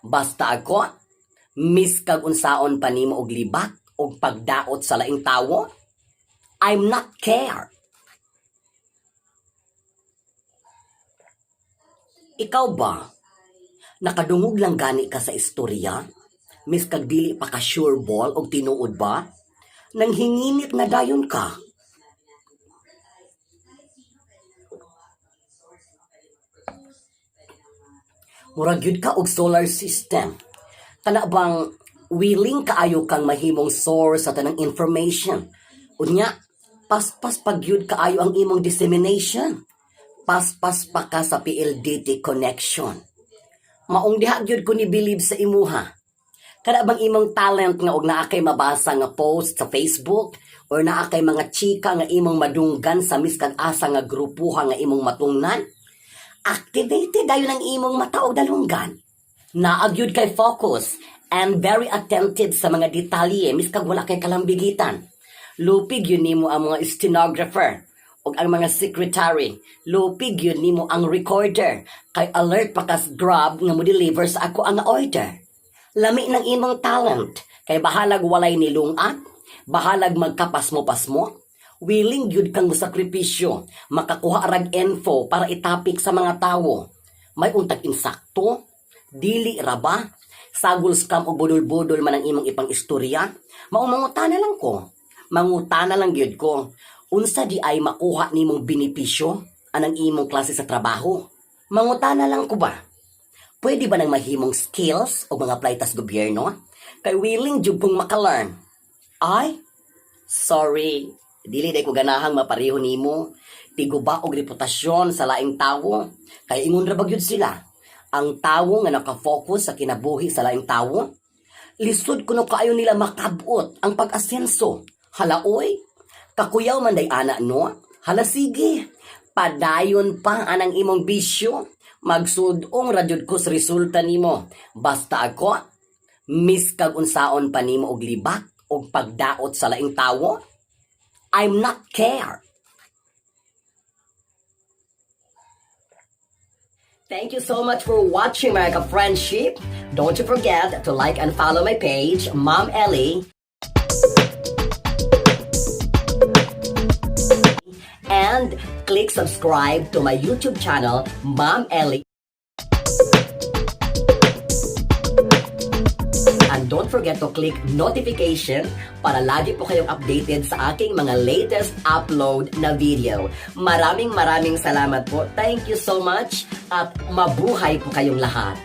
Basta ako, miskag unsaon pa nimo og libak og pagdaot sa laing tawo, I'm not care. Ikaw ba? Nakadungog lang gani ka sa istorya? Miskag dili pa ka sure ball og tinuod ba? Nang hinginit na dayon ka. Murag gyud ka og solar system. Kana bang willing kaayo kang mahimong source sa tanang information? Unya, paspas pa gyud kaayo ang imong dissemination. Paspas pa ka sa PLDT connection. Maong diha gyud ko ni believe sa imuha. Kana bang imong talent nga og naa kay mabasa nga post sa Facebook or naa kay mga chika nga imong madunggan sa miskag asa nga grupuha nga imong matungnan? Activated dayon ang imong mata og dalunggan. Naa gyud kay focus and very attentive sa mga detalye miskag wala kay kalambigitan. Lupig yun nimo ang mga stenographer ug ang mga secretary. Lupig yun nimo ang recorder kay alert pa kas Grab nga mo deliver sa ako ang order. Lami ng imong talent kay bahalag walay nilungat, bahalag magkapasmo-pasmo, willing gyud kang mosakripisyo, makakuha rag info para itapik sa mga tawo. May untag insakto, dili ra ba? Sagol scam og budol-budol man ang imong ipang istorya. Mao mangutana lang ko. Mangutana lang gyud ko. Unsa di ay makuha nimong benepisyo anang imong klase sa trabaho? Mangutana lang ko ba? Pwede ba nang mahimong skills o mga playtas gobyerno? Kay willing jud kong makalearn. Ay, sorry. Dili day ko ganahang mapareho nimo. Tiguba og reputasyon sa laing tawo. Kay ingon ra ba gyud sila? Ang tawo nga nakafocus sa kinabuhi sa laing tawo, lisod kuno kaayo nila makabot ang pag-asenso. Hala oy, kakuyaw man day ana no? Hala sige, padayon pa anang imong bisyo. Magsudong ra jud ko sa resulta nimo. Basta ako, miskag unsaon pa nimo og libak og pagdaot sa laing tawo, I'm not care. Thank you so much for watching, mga ka-friendship. Don't you forget to like and follow my page, Ma'am Ellie. And click subscribe to my YouTube channel, Ma'am Ellie. And don't forget to click notification para lagi po kayong updated sa aking mga latest upload na video. Maraming maraming salamat po. Thank you so much at mabuhay po kayong lahat.